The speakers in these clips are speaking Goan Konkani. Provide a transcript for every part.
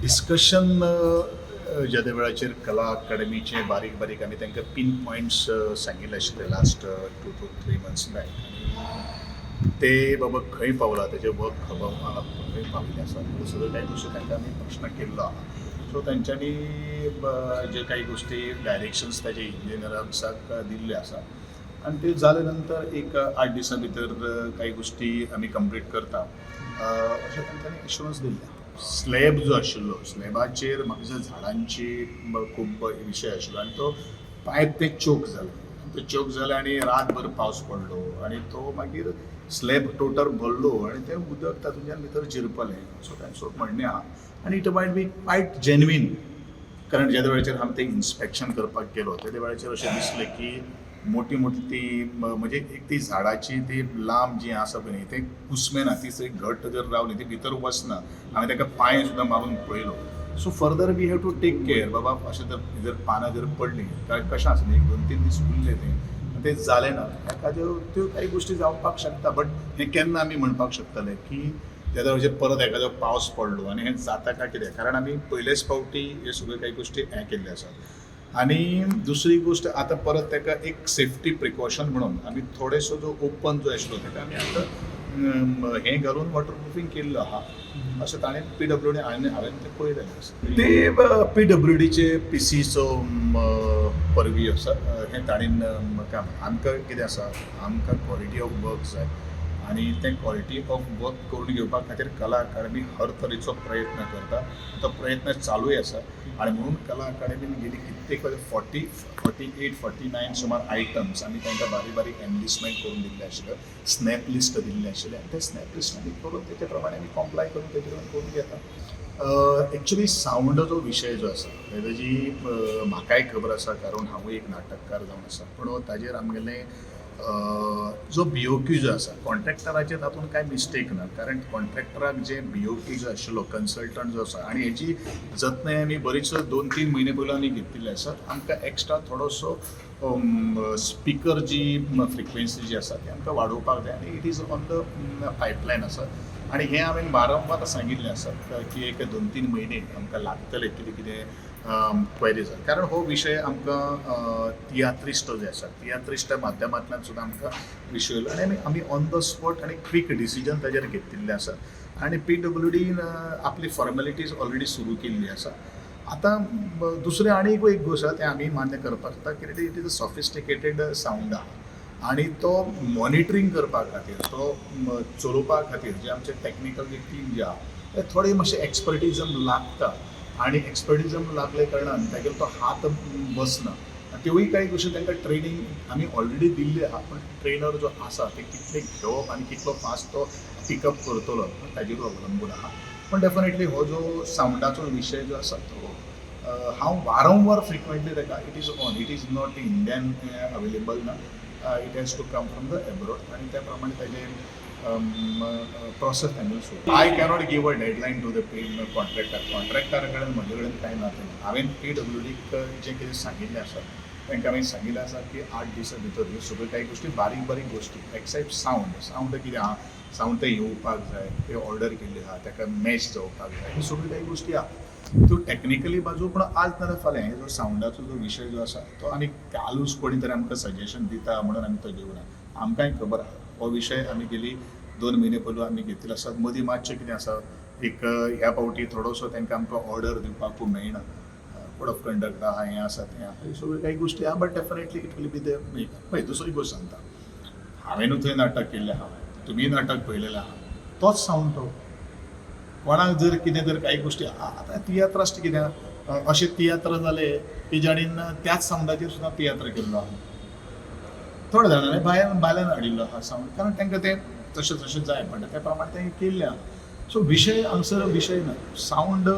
डिस्कशन जेदे वेळाचेर कला अकादमीचे बारीक बारीक आमी तांकां पीन पॉयंट्स सांगिल्ले आशिल्ले last 2 to 3 months back. आनी ते बाबा खंय पावला, तेजें वर्क खंय पाविल्लें आसा, ह्यो सगळ्यो कांय गोश्टी तांकां आमी प्रश्न केल्लो आहा. सो तांच्यांनी जे काही गोश्टी डायरेक्शन्स ताजे इंजिनियर्साक दिल्ले आसा आनी ते जाले नंतर एक 8 दिसां भितर काही गोश्टी आमी कंप्लीट करता अशें तांच्यांनी एश्युरन्स दिल्लें. स्लॅब जो आशिल्लो, स्लॅबाचेर म्हाका दिसता झाडांची खूब विशय आशिल्लो आनी तो पायप ते चोक जाले, ते चोक जाले आनी रातभर पावस पडलो आनी तो मागीर स्लॅब टोटल भरलो आनी तें उदक तातूंतल्यान भितर जिरपलें. सो तांचो म्हणणें आहा आनी it might be quite genuine, कारण ज्या वेळाचेर आमी तें इन्स्पेक्शन करपाक गेलो तेदे वेळाचेर अशें दिसलें की मोटी मोटी ती म्हणजे एक ती झाडाची ती लांब जी आसा पळय न्ही, ते कुसमेना, ती थंय घट्ट जर रावली ती भितर वचना. हांवें ताका पांय सुद्दां मारून पळयलो. So further we have to take care बाबा, अशें जर जर पानां जर पडलीं काय कशें आसलें, एक दोन तीन दीस उरले तें तें जालें ना एखाद्यो त्यो काही गोश्टी जावपाक शकता. बट हें केन्ना आमी म्हणपाक शकतले की तेदा म्हणजे परत एखादो पावस पडलो आनी हें जाता काय कितें, कारण आमी पयलेच फावटी हे सगळ्यो काही गोश्टी हें केल्ले आसात. आनी दुसरी गोश्ट, आतां परत ताका एक सेफ्टी प्रिकॉशन म्हणून आमी थोडेसो जो ओपन जो आशिल्लो ताका आमी आतां हें घालून वॉटर प्रुफींग केल्लो आहा अशें ताणें पीडब्ल्यूडी हांवें हांवें तें पळयलेलें आसा. ते पीडब्ल्यूडीचे पीसीचो परवी आसा हें ताणें काम. आमकां कितें आसा, आमकां क्वॉलिटी ऑफ वर्क जाय आनी तें क्वॉलिटी ऑफ वर्क करून घेवपा खातीर कला अकादमी हर तरेचो प्रयत्न करता. तो प्रयत्न चालूय आसा आनी म्हणून कला अकादमीन गेली कित्येक 40, 48, 49 सुमार आयटम्स आमी तांकां बारीक बारीक एनलिस्टमेंट करून दिल्ले आशिल्ले, स्नॅप लिस्ट दिल्लें आशिल्लें आनी ते स्नॅप लिस्ट आमी करून तेचे प्रमाणे आमी कॉम्प्लाय करून तेजे कडेन करून घेता. एक्चुली सावंडाचो विशय जो आसा तेजी म्हाकाय खबर आसा, कारण हांवूय एक नाटककार जावन आसा. पूण ताजेर आमगेलें जो बीओक्यू जो आसा कॉन्ट्रॅक्टराचेर, तातूंत कांय मिस्टेक ना, कारण कॉन्ट्रॅक्टराक जे बीओक्यू जो आशिल्लो, कन्सल्टंट जो आसा, आनी हेजी जतनाय आमी बरीच 2-3 म्हयने पयलू आमी घेतिल्ले आसात. आमकां एक्स्ट्रा थोडोसो स्पिकर जी फ्रिक्वेन्सी जी आसा ती आमकां वाडोवपाक जाय आनी it is on the pipeline आसा. आनी हें हांवें वारंवार सांगिल्लें आसा की एक 2-3 म्हयने आमकां लागतले कितें कितें क्वेरीज, कारण हो विशय आमकां तियात्रिस्ट जे आसा, तियात्रिस्टा माध्यमांतल्यान सुद्दां आमकां विशय येयलो आनी आमी ऑन the spot आनी क्वीक डिसिजन ताजेर घेतिल्लें आसा आनी पीडब्ल्यूडीन आपली फॉर्मेलिटीज ऑलरेडी सुरू केल्ली आसा. आतां दुसरें आनी एक गोश्ट आसा, तें आमी मान्य करपाक जाता की it is a sophisticated sound आहा आनी तो मॉनिटरींग करपा खातीर, तो चलोवपा खातीर जे आमचे टॅक्निकल जे टीम जे आहा ते थोडे मातशें एक्सपर्टिजम लागता आनी एक्सपर्टिजम लागले कारणान तागेलो तो हात बसना. त्योय काही गोश्टी तांकां ट्रेनींग आमी ऑलरेडी दिल्ली आहा, पण ट्रेनर जो आसा ते कितले घेवप आनी कितलो फास्ट तो पिकअप करतलो ताजेर अवलंबून आहा. पण डेफिनेटली हो जो सावंडाचो विशय जो आसा तो हांव वारंवार फ्रिक्वेंटली ताका it is not Indian available ना, it has to come from the abroad आनी त्या प्रमाणे ताजे प्रोसेस तांगेलो सुरू. I cannot give a deadline to the P contractor. कॉन्ट्रॅक्टरा कडेन म्हजे कडेन कांय ना तें. हांवें पीडब्ल्यूडीक जें कितें सांगिल्लें आसा, तांकां हांवें सांगिल्लें आसा की 8 दिसां भितर ह्यो सगळ्यो कांय गोश्टी, बारीक बारीक गोश्टी, एक्सेप्ट सावंड. सावंड कितें आहा, सावंड ते येवपाक जाय, ते ऑर्डर केल्ली आहा, ताका मॅच जावपाक जाय, ह्यो सगळ्यो कांय गोश्टी आहा त्यो टॅक्निकली बाजू. पूण आज नाजाल्यार फाल्यां जो सावंडाचो जो विशय जो आसा तो आनी कालूच कोणी तरी आमकां सजेशन दिता म्हणून आमी तो घेवना. आमकांय खबर आहा, हो विशय आमी गेली 2 म्हयने पयलू आमी घेतिल्लो आसा. मदीं मातशें कितें आसा, एक ह्या फावटी थोडोसो तांकां आमकां ऑर्डर दिवपाकूय मेळना, कोड ऑफ कंडक्ट आहा, हें आसा, तें आहा, ह्यो सगळ्यो कांय गोश्टी आहा, but definitely it will be the. पळय, दुसरी गोश्ट सांगता, हांवेनूय थंय नाटक केल्लें आहा, तुमीय नाटक पळयलेलें आहा, तोच सावंड तो कोणाक जर कितें जर कांय गोश्टी आतां तियात्रास्ट कितें आहा, अशे तियात्र जाले की जाणीन त्याच सावंडाचेर सुद्दां तियात्र केल्लो आहा. थोड्या जाणांनी भायर भायल्यान हाडिल्लो आहा सावंड, कारण तांकां तें तशें तशें जाय पडटा, त्या प्रमाणे तें केल्लें आहा. सो विशय हांगसर विशय ना. सावंड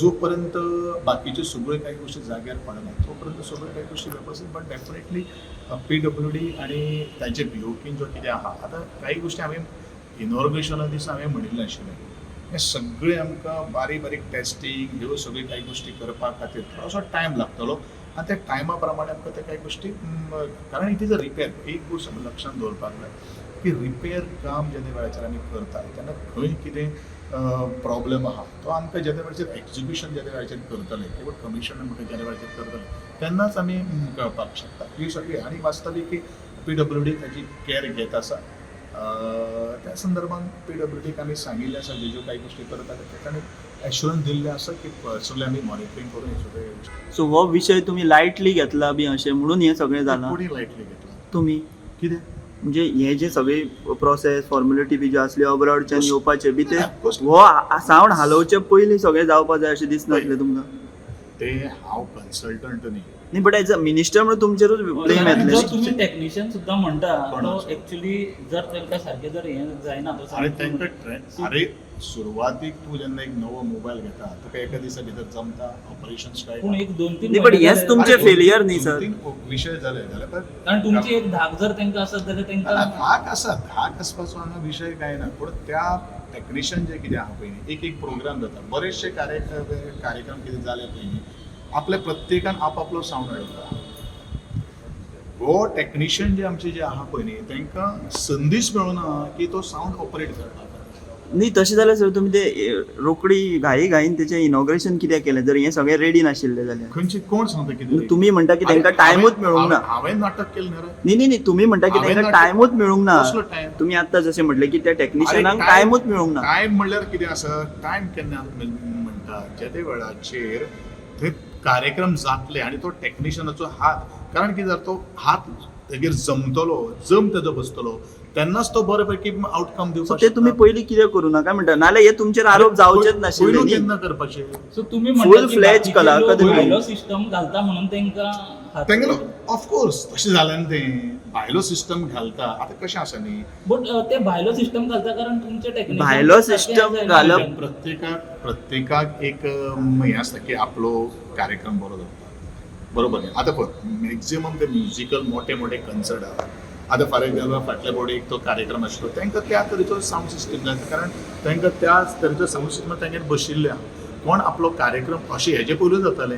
जो पर्यंत बाकीच्यो सगळ्यो कांय गोश्टी जाग्यार पडना तो पर्यंत सगळ्यो कांय गोश्टी वेवस्थीत. बट डेफिनेटली पीडब्ल्यूडी आनी तांचे बीओकेन जो कितें आहा, आतां काही गोश्टी हांवें इनॉग्रेशना दिसा हांवें म्हणिल्लें आशिल्लें, हें सगळें आमकां बारीक बारीक टेस्टींग ह्यो सगळ्यो कांय गोश्टी करपा खातीर थोडोसो टायम लागतलो आनी त्या टायमा प्रमाणे आमकां त्या कांय गोश्टी, कारण it is a repair. एक गोश्ट आमी लक्षांत दवरपाक जाय की रिपेर काम जेन्ना वेळाचेर आमी करता तेन्ना खंय कितें प्रॉब्लेम आहा तो आमकां जेन्ना वेळाचेर एक्जिक्युशन जेन्ना वेळाचेर करतले किंवा कमिशन आमकां जेन्ना वेळाचेर करतले तेन्नाच आमी कळपाक शकता ही सगळी. आनी वास्तवीक की पीडब्ल्यूडी ताजी कॅर घेत आसा. त्या संदर्भात पीडब्ल्यूडीक आमी सांगिल्लें आसा, ज्यो ज्यो कांय गोश्टी करता ते तांणी एश्युरन्स दिल्लें आसा की सगळें आमी मॉनिटरींग करून हें सगळें. सो हो विशय तुमी लायटली घेतला बी अशें म्हणून हें सगळें जालां? कोणी लायटली घेतला? तुमी. कितें? म्हणजे हे जे सगळी प्रोसेस फॉर्मेलिटी बी ज्यो आसल्यो अब्रॉडच्यान येवपाचे बी ते Of हो सावंड हालोवचे पयलीं सगळें जावपा जाय अशें दिसनासलें तुमकां? ते हांव कन्सल्टंट न्ही. न्ही, बट एज अ मिनिस्टर म्हणून तुमचेरूच ब्लेम आनी येतलें. जो तुम्ही टेक्निशियन सुद्दां म्हणटा कोण तो आसा? एक्चुअली जर तांकां सारकें जर हें जायना तो आनी तांकां ट्रेन, अरे सुरवातीक तूं जेन्ना एक नवो मोबायल घेता तुका एका दिसा भितर जमता ऑपरेशन? पूण एक दोन तीन न्ही, but म्हयने हेच जाले. तुमचें फेलियर न्ही सर. तीन विशय जाले जाल्यार कारण तुमची एक धाक जर तांकां आसत जाल्यार ना, तांकां धाक आसा, धाक आसपाचो हांगा विशय काय ना, पूण त्या टॅक्निशियन जे कितें आहा पळय न्ही, एक एक प्रोग्राम जाता, बरेचशे कार्यक्रम कितें जाले पळय न्ही, आपल्या प्रत्येकान आपापलो सावंड हाडटा. हो टॅक्निशियन जे आमचे जे आहा पळय न्ही, तांकां संदीच मेळना की तो सावंड ऑपरेट करपाक. न्ही, तशें जाल्यार सर तुमी ते रोखडी घाई घाईन तेचें इनॉग्रेशन कित्याक केलें जर हें सगळें रेडी नाशिल्लें जाल्यार? खंयची कोण सांगता कितें? तुमी म्हणटा की तांकां टायमूच मेळूंक ना. हांवें नाटक केलें न्ही रे. न्ही न्ही न्ही, तुमी म्हणटा की हांवें तांकां नाटक- टायमूच मेळूंक ना. कसलो टायम? तुमी आत्तां जशें म्हटलें की त्या टॅक्निशियनाक टायमूच मेळूंक ना. टायम म्हणल्यार कितें आसा, टायम केन्ना म्हणटा जेदे वेळाचेर थंय कार्यक्रम जातले आनी तो टॅक्निशियनाचो हात, कारण कितें जाता, तो हात तेगेर जमतलो, जम तेजो बसतलो तेन्नाच तो बरे पैकी आउटकम सो दिवपाक ते तुमी पयलीं कितें करूं नाका म्हणटा, नाल्यार हे तुमचेर आरोप जावचेच नाशिल्ले पयलू न्ही. केन्ना करपाचें? सो तुमी Full म्हणटा की fledged बाकीचे कला लोक अकादमी. भायलो सिस्टम घालता म्हणून तांकां हात तेंगेलो ऑफकोर्स तशें जालें न्ही, तें भायलो सिस्टम घालता. आतां कशें आसा न्ही, बट ते भायलो सिस्टम घालता कारण तुमचे टेक्निशियन भायलो system घालप- प्रत्येकाक एक हें आसता की आपलो कार्यक्रम बरो जाता, बरोबर न्ही? आतां पळय, मॅक्झिमम ते म्युजिकल मोठे मोठे कन्सर्ट आहा. आतां फॉर एग्जाम्पल फाटल्या फावटी एक तो कार्यक्रम आशिल्लो, तांकां त्या तरेचो सावंड सिस्टम जाय, कारण तांकां त्या तरेचो सावंड सिस्टम तांगेर बशिल्ले आहा. कोण आपलो कार्यक्रम अशें हेजे पयलू जाताले,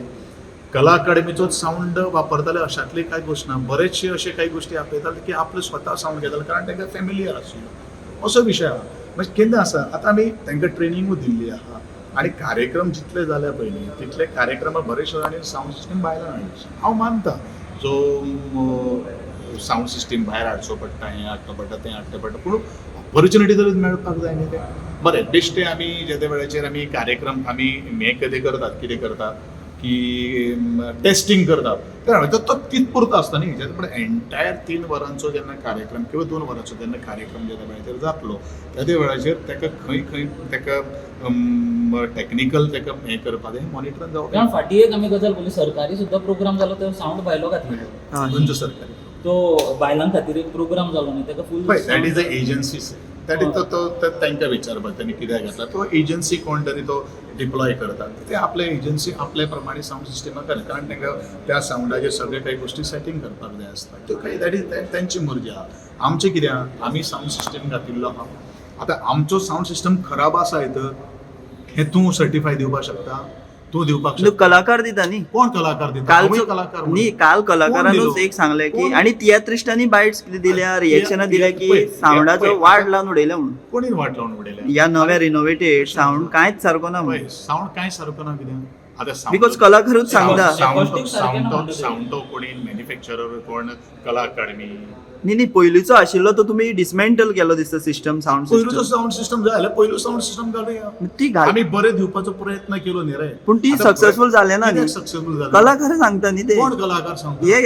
कला अकादमीचोच सावंड वापरताले अशातली कांय गोश्ट ना. बरेचशे अशे कांय गोश्टी आपयताले की आपलो स्वता सावंड घेताले, कारण तांकां फेमिलियर आशिल्लो असो विशय आहा. मागीर केन्ना आसा, आतां आमी तांकां ट्रेनिंगूय दिल्ली आहा आनी कार्यक्रम जितले जाल्या पळय न्ही तितले कार्यक्रमाक बरेचशे जाणांनी सावंड सिस्टम भायल्यान हाडली. हांव मानता जो सावंड सिस्टम भायर हाडचो पडटा, हें हाडचो पडटा, तें हाडचें पडटा, पूण ऑपॉर्च्युनिटी तरी मेळपाक जाय न्ही. तें बरें बेश्टे आमी जेदे वेळाचेर आमी कार्यक्रम आमी हें कितें करतात, कितें करतात की टेस्टिंग करतात, तर तो तितपुरतो आसता न्ही. जेन्ना पण एंटायर 3 वरांचो जेन्ना कार्यक्रम किंवा 2 वरांचो जेन्ना कार्यक्रम जेन्ना वेळाचेर जातलो त्या वेळाचेर ताका खंय खंय ताका टॅक्निकल ताका हें करपाक जाय, मॉनिटरान कारण जावपाक. फाटीं एक आमी गजाल पळयली, सरकारी सुद्दां प्रोग्राम जालो तो सावंड भायलो घातलेलो. हय. खंयचो सरकारी? तो बायलां खातीर एक प्रोग्राम जालो न्ही, ताका फूल पळय, that is a agency, that is तो तांकां विचारपाक तांणी कित्याक घातला तो एजन्सी, कोण तरी तो डिप्लॉय करतात ते आपले एजन्सी आपले प्रमाणे सावंड सिस्टमा कर, कारण तांकां त्या सावंडाचेर सगळे काही गोश्टी सेटींग करपाक जाय आसता. त्यो काही that is तांची मर्जी आहा. आमचें कितें आहा, आमी सावंड सिस्टम घातिल्लो आहा. आतां आमचो सावंड सिस्टम खराब आसा तर हें तूं सर्टिफाय दिवपाक शकता? तूं दिवपाक न्हू, शकता? कलाकार दिता न्ही. कोण कलाकार दिता? हांवूय कलाकार. न्ही, काल कलाकारानूच दिलो? एक सांगलें की कोण? आनी तियात्रिस्टांनी बायट्स कितें दिल्या, रिएक्शनां दिल्या की पळय, सावंडाचो पळय, वाट लावन उडयला म्हणून. कोणी वाट लावन उडयल्या? ह्या नव्या रिनोवेटेड सावंड कांयच सारको ना म्हणून. पळय, सावंड कांय सारको ना कित्याक आतां sound- because कलाकारूच सांगता. Acoustic सारकें ना म्हणटा ते. सावंड कोणी मॅन्युफॅक्चरर कोण? कला अकादमी. न्ही न्ही, पयलींचो आशिल्लो तो तुमी डिसमेंटल केलो दिसता सिस्टम, सावंड पयलूचो सिस्टम. सावंड सिस्टम जाय जाल्यार पयलू सावंड सिस्टम घालुया. ती घाल. आमी बरें दिवपाचो प्रयत्न केलो न्ही रे. पूण ती सक्सेसफुल जाले ना न्ही. सक्सेसफूल जालें? कलाकार सांगता न्ही ते. कोण कलाकार सांगता? हे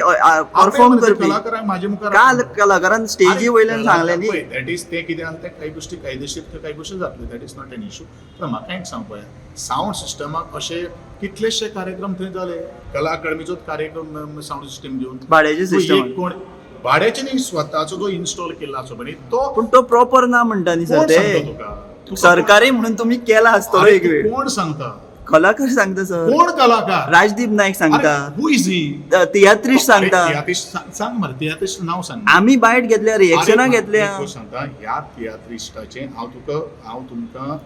परफॉर्म करपी. कलाकारांक म्हाजे मुखार काल कलाकारान स्टेजी वयल्यान सांगलें न्ही. That is ते कितें आसा तें काही गोश्टी कायदेशीर त्यो काही गोश्टी जातल्यो, that is not an issue. पूण म्हाका एक सांग पळया, सावंड सिस्टमाक अशे कितलेशे कार्यक्रम थंय जाले, कला अकादमीचोच कार्यक्रम सावंड सिस्टम घेवन. भाड्याची तूं सिस्टम. एक कोण भाड्याचे न्ही, स्वताचो जो इन्स्टॉल केल्लो आसा पळय तो. पूण तो प्रॉपर ना म्हणटा न्ही सर कोण सांगता ते. तुका? तुका सरकारी म्हणून तुमी केला आसतलो अरे एक वेळ. कोण सांगता? कलाकार सांगता सर. कोण कलाकार? राजदीप नायक सांगता. Who is he? तियात्रिस्ट सांगता. सांग मरे, तियात्रिस्ट नांव सांग. आमी बायट घेतल्या, रिएक्शनां अरे, घेतल्या. एक गोश्ट सांगता, ह्या तियात्रिस्टाचें हांव तुमकां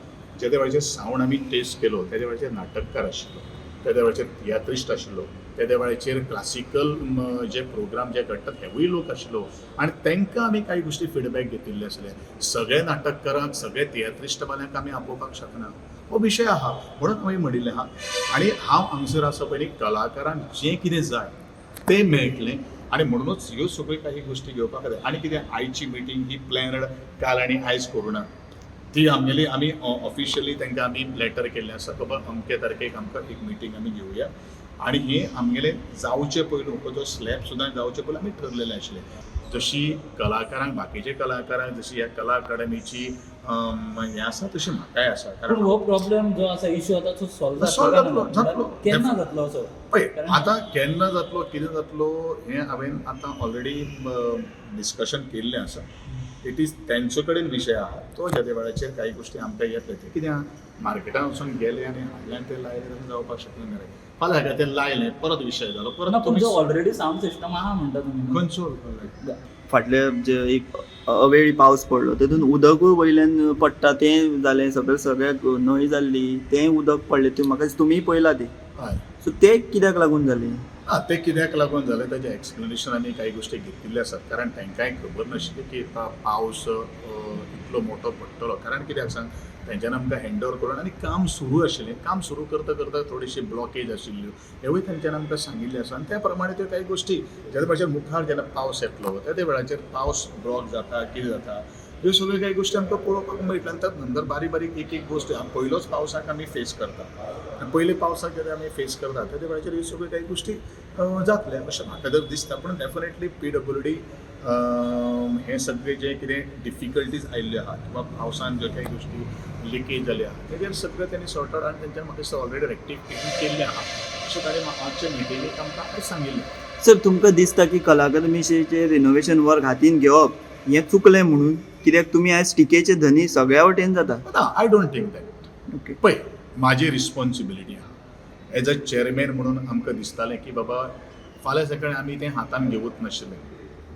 जेदे वेळाचेर सावंड आमी टेस्ट केलो तेज्या वेळाचेर नाटककार आशिल्लो. तेद्या वेळाचेर तियात्रिस्ट आशिल्लो, तेद्या वेळाचेर क्लासिकल जे प्रोग्राम जे घडटात हेवूय लोक आशिल्लो आनी तांकां आमी कांय गोश्टी फिडबॅक घेतिल्ले आसले. सगळे नाटककारांक, सगळे तियात्रिस्ट वाल्यांक आमी आपोवपाक शकना, हो विशय आहा म्हणून हांवें म्हणिल्लें आहा. आनी हांव हांगसर आसा पयलीं कलाकारांक जें कितें जाय तें मेळटलें आनी म्हणूनच ह्यो सगळ्यो काही गोश्टी घेवपा खातीर. आनी कितें, आयची मिटींग ही प्लॅनड काल आनी आयज करूं ना, ती आमगेली आमी ऑफिशियली तांकां आमी लेटर केल्लें आसा, बाबा अमके तारखेक आमकां एक मिटींग आमी घेवया. आनी हें आमगेलें जावचे पयलू, जो स्लॅब सुद्दां जावचे पयलू आमी ठरलेलें आशिल्लें. जशी कलाकारांक, बाकीचे कलाकारांक जशी ह्या कला अकादमीची हें आसा, तशी म्हाकाय आसा. पूण कारण हो प्रॉब्लेम जो आसा, इश्यू आतां तो सॉल्व Solve जातलो जातलो, काय ना? जातलो. केन्ना जातलो असो? पळय, आतां केन्ना जातलो, कितें जातलो हें हांवें आतां ऑलरेडी डिस्कशन केल्लें आसा. It is तेंचे कडेन विशय आहा तो. ज्या वेळाचेर काही गोश्टी आमकां येतले, ते कितें आहा, मार्केटान वचून गेले आनी हाडले आनी ते लायले तशें जावपाक शकना मरे. फाल्यां हाका ते लायले, परत विशय जालो ना परत. पूण तुमी जो ऑलरेडी सावंड सिस्टम आहा म्हणटा तुमी. खंयचो? फाटले जे एक अवेळी पावस पडलो तेतून उदकूय वयल्यान पडटा तें जालें, सगळें सगळ्याक न्हंय जाल्ली, तें उदक पडलें, तें म्हाका दिसता तुमीय पळयलां तें. हय. सो तें कित्याक लागून जालें? आं, तें कित्याक लागून जालें ताजें एक्सप्लेनेशन आमी कांय गोश्टी घेतिल्ल्यो आसात, कारण तांकांय खबर नाशिल्ली की पावस इतलो मोटो पडटलो. कारण कित्याक सांग, तेंच्यांनी आमकां हँड ओवर करून आनी काम सुरू आशिल्लें, काम सुरू करता करता थोडीशी ब्लॉकेज आशिल्ल्यो, हेवूय तेंच्यांनी आमकां सांगिल्लें आसा. आनी त्या प्रमाणे त्यो कांय गोश्टी ज्या वेळाचेर मुखार जेन्ना पावस येतलो त्या वेळाचेर पावस ब्लॉक जाता, कितें जाता, ह्यो सगळ्यो कांय गोश्टी आमकां पळोवपाक मेळटल्यो. आनी त्यात नंतर बारीक बारीक एक एक गोश्ट पयलोच पावसाक आमी फेस करता आनी पयले पावसाक जेन्ना आमी फेस करता त्या वेळाचेर ह्यो सगळ्यो कांय गोश्टी जातले अशें म्हाका तर दिसता. पूण डेफिनेटली पीडब्ल्यूडी हें सगळें जें कितें डिफिकल्टीज आयिल्ल्यो आहा किंवा पावसान ज्यो कांय गोश्टी लिकेज जाल्या आहा तेजेर सगळें तेणी सॉर्ट आउट आनी तेंच्यान म्हाका दिसता ऑलरेडी रेक्टिफिकेशन केल्लें आहा अशें ताणें आजच्या मिटिंगेक आमकां आयज सांगिल्लें. सर, तुमकां दिसता की कला अकादमीचें रिनोवेशन वर्क हातीन घेवप हें चुकलें म्हणून? कित्याक तुमी आयज टिकेचे धनी सगळ्या वटेन जाता. ना, I don't think that. पळय, म्हाजी रिस्पॉन्सिबिलिटी आहा एज अ चेअरमॅन म्हणून आमकां दिसतालें की बाबा फाल्यां सकाळीं आमी तें हातान घेवूच नाशिल्लें,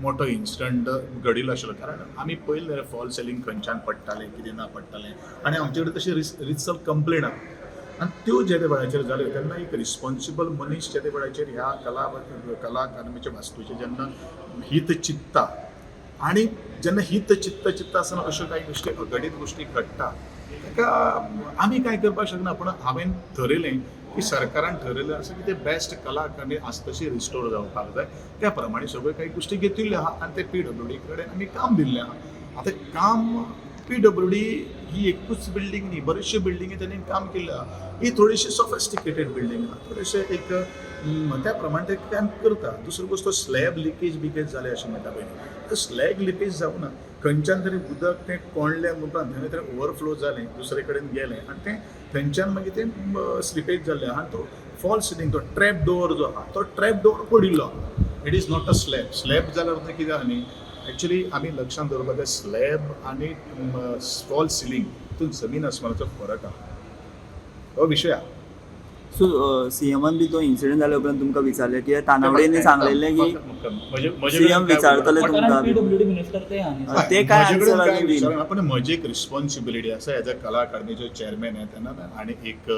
मोटो इन्सिडंट घडिल्लो आशिल्लो. कारण आमी पळयलें जाल्यार फॉल सिलींग खंयच्यान पडटालें, कितें ना पडटालें आनी आमचे कडेन तशी रितसर कंप्लेन आहा. आनी त्यो जे वेळाचेर जाल्यो तेन्ना एक रिस्पॉन्सिबल मनीस जे वेळाचेर ह्या कला कला अकादमीच्या वास्तूचें जेन्ना हित चित्ता आनी जेन्ना हित चित्ता चित्ता आसतना अश्यो कांय गोश्टी अघडीत गोश्टी घडटा, ताका आमी कांय करपाक शकना. पूण हांवें थरयलें की सरकारान ठरयलें आसा की ते बेस्ट कला अकादमी आसा तशी रिस्टोर जावपाक जाय, त्या प्रमाणे सगळ्यो कांय गोश्टी घेतिल्ल्यो आहा आनी ते पीडब्ल्यूडी कडेन आमी काम दिल्लें आहा. आतां काम पीडब्ल्यूडी ही एकूच बिल्डींग न्ही, बऱ्योचश्यो बिल्डिंगी तेणी काम केल्लें आहा. ही थोडीशी सॉफिस्टिकेटेड बिल्डींग आहा, थोडेशें एक त्या प्रमाणे ते काम करता. दुसरी गोश्ट, स्लॅब लिकेज बिकेज जालें अशें म्हणटा पयलीं, तर स्लॅब लिकेज जावना, खंयच्यान तरी उदक तें कोंडल्या उपरांत थंय तरी ओवरफ्लो जालें, दुसरे कडेन गेलें आनी तें थंयच्यान मागीर तें स्लिपेज जाल्लें आहा. आनी तो फॉल सिलींग, तो ट्रॅप डोर जो आहा तो ट्रॅप डोर पडिल्लो आहा. It is not a slab. Slab जाल्यार कितें आहा न्ही, एक्चुली आमी लक्षांत दवरपाक जाय, स्लॅब आनी फॉल सिलींग हितून जमीन आसमानाचो फरक आहा, हो विशय आहा. सो सीएमान बी तो इन्सिडंट जाल्या उपरांत तुमकां विचारलें कित्याक तानावडेंनी सांगलेलें की CM विचारतले कारण तुमकां. पीडब्ल्यूडी मिनिस्टर ते आहा न्ही. ते काय म्हजे कडेन answer काय अजून दिना. विचारना, पण म्हजी एक रिस्पॉन्सिबिलिटी आसा एज अ कला अकादमीचो चेअरमॅन ह्या तेन्ना आनी एक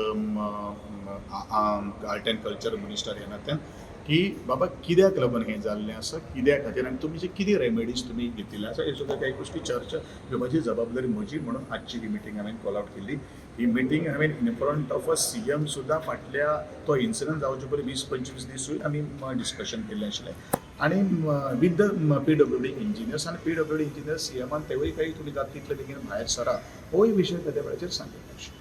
आर्ट एंड कल्चर मिनिस्टर ह्या नात्यान की बाबा कित्याक लागून हें जाल्लें आसा, कित्या खातीर आनी तुमी जे कितें रेमेडीज तुमी घेतिल्ले आसा, हे सगळ्यो काही गोश्टी चर्चा घेवपाची जबाबदारी म्हजी. म्हणून आजची ही मिटींग हांवें कॉल आवट केल्ली. ही मिटींग हांवें in front of a CM सुद्दां फाटल्या तो इन्सिडंट जावचे पयलीं 20-25 दिसूय आमी डिस्कशन केल्लें आशिल्लें आनी with the PWD engineers आनी पीडब्ल्यूडी इंजिनियर्स सीएमान तेवूय काही तुमी जाता तितले बेगीन भायर सरा होय विशय त्या वेळाचेर सांगिल्लो.